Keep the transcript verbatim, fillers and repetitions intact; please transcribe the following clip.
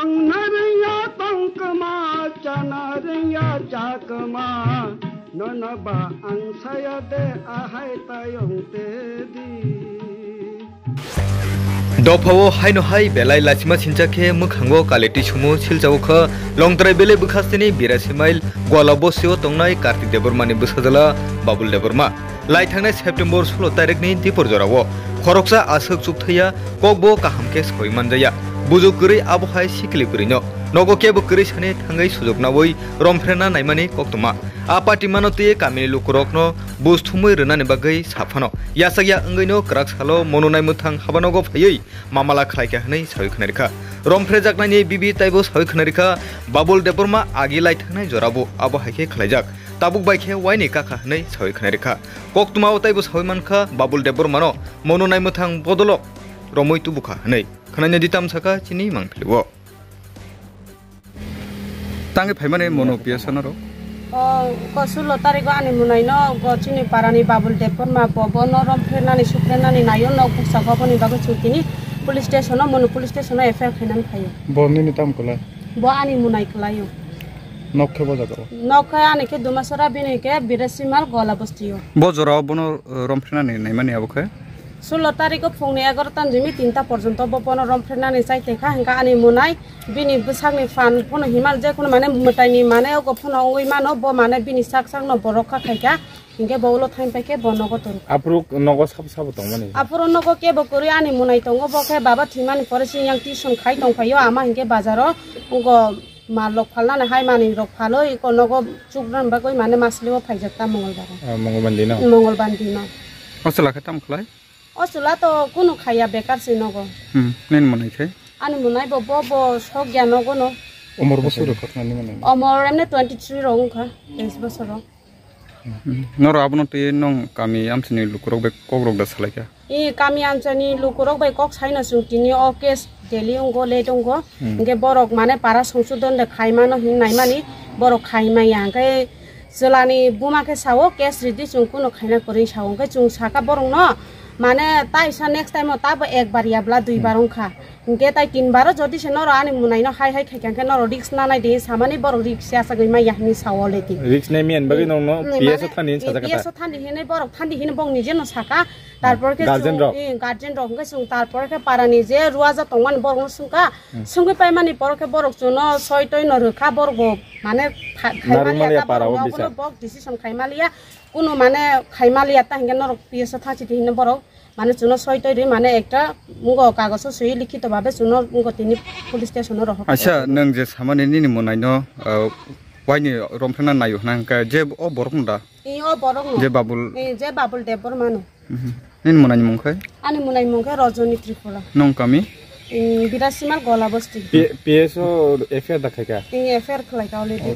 Narengya tongkma, chana rengya chakma, nono ba ang saya de ahai tayong te di. Dophao haino hai belai lachima sincha khe mwkhango kali twi sumo silchao kha Longtrai belai bwkhasteni birasi mile Gola bosio tongnai Kartik Debbarmani bwsajala Babul Debbarma. Lai thangnai September sulo tarikni dipor jorao khoroksa aswk chukthaiya, kokbo kaham khe sawi manjaya. Bujo kwrwi abo hai sikli bwrwino nogo kebo kwrwi sani thangwi sujok nawi romphre na naimani koktwma. A party mano twi kamini lukurokno buj thumwi rwnani bagwi sa phano yachakya wngwino kwrak salo mono nai mwthang habanogo phaiwi mamala khlaikha hwnwi sawi khwnarikha. Romphrejaknaini bibi taibo sawi khwnarikha, Babul Debbarma agi lai thangnai jorabo abo hai khe khlaijak. Tabuk bai khe waini kakha hwnwi sawi khwnarikha. Koktwmao taibo sawi mankha, Babul Debbarmano mono nai mwthang bodolo romwi tubukha hwnwi. Khwnanya ditam saka chini mangpilio. Tangwi phaimani mono P S ano rok? O, ko sulo tarigo ani munaino go chini parani Babul Debbarma bo, bono romphrenani suphrenani naio nok buksa go, boni bagwi chwng tini police station o, mono police station o F I R khainani phaio. Bo nini tam kwlai? Bo ani munai kwlaio. Nok khe bo jaga o? Nok khe ani khe Dumasora, bini khe Birasimal Gola bostio. Bo jorao bono, eh, romphrenani naimani abo khe? Sulo tariko phungni egarotan jimi tinta porjonto bo bono romphrenani chai tongkha, hingkha ani munai bini bwsakni phan phano himal je kheno mane mwtaini mane ogo phano wngwi mano, bo mane bini sak sakno bo rokha khaikha, hingkhe bo ulo thain paikhe bo nogo tongo. Aphuru nogo sabo sabo tongmani? Aphuru nogo kebo kwrwi ani munai tongo, bo khe baba thwimani pore siyang tuition khai tongphaio, ama hingkhe bazaro ogo mal rok phalnani hai manwi rok phalwi eko nogo chuknani bagwi mane maslibo phaijak ta Mongolbar. Ah, Mongolbar dino? Mongolbar dino. O chwla khe tamo khlai? O chwla to kunu khaiya, bekar se nogo. Hmm, nini monai khe? Ani monai bo, bo, bo sok ya nogo no. Umor bo suru khaknani monai? Umor emne twenty three rok wngkha, teis bosor rok. Hmm. Noro abono twi nong kami amchini lukurok bai kokrok da salaikha? I kami amchani lukurok bai kok saino chwng tini o case daily wngkho, late wngkho. Hmm. Hingke borok mane para songsodon de khaimano hin naimani borok khaimaya. Hingke chwlani buma khe sao, case ridi chwng kuno khaina kwrwi sao. Hingke chwng saka borokno mane taisa next time o tabo ekbar yabla duibar wngkha. Hingke tai tinbaro jodi se noro ani munaino hai hai khaikha hingke noro risk nanai de samani borok risk ya sagwi maya hinwi sao leti. Risk nai miyan bagwi nongno Hmm, P S o mane thani hin sajak P S kha. O thani hinwi borok thani hinwi bong nije no saka. Tarpor khe Guardian chwng, rok? Eh, guardian rok hwnkhe chwng tarpor khe parani je ruaja tongmani borokno swngkha. Hmm. Swngwi paimani poro khe borok chwngno soi toi no rwkha, borok bo mane kha-, khaimani Narwkmani ya ta para borok o no, bisa. Obono bok decision khaimaliya, kunu mane khaimaliya ta hwnkhe norok P S o thangsi di hino borok mane chwngno soi toi rwi mane ekta wngkha kagoso swi likhito babe chwngno wngkha tini police station o rohor. Acha, nwng je samani nini mwnaino, uh, waini romphena naio hwnkhe je o borok no da? Eh, o borok no. Je Babul? Eh, je Babul Debbarma no. Mhm. Nini mwnaini mung khe? Ani mwnaini mung khe Rajoni Tripura. Nong kami? Mm, Birasimal Gola Bosti. P-, P S o F I R da khaika? Tini F I R khlaika already. Oh,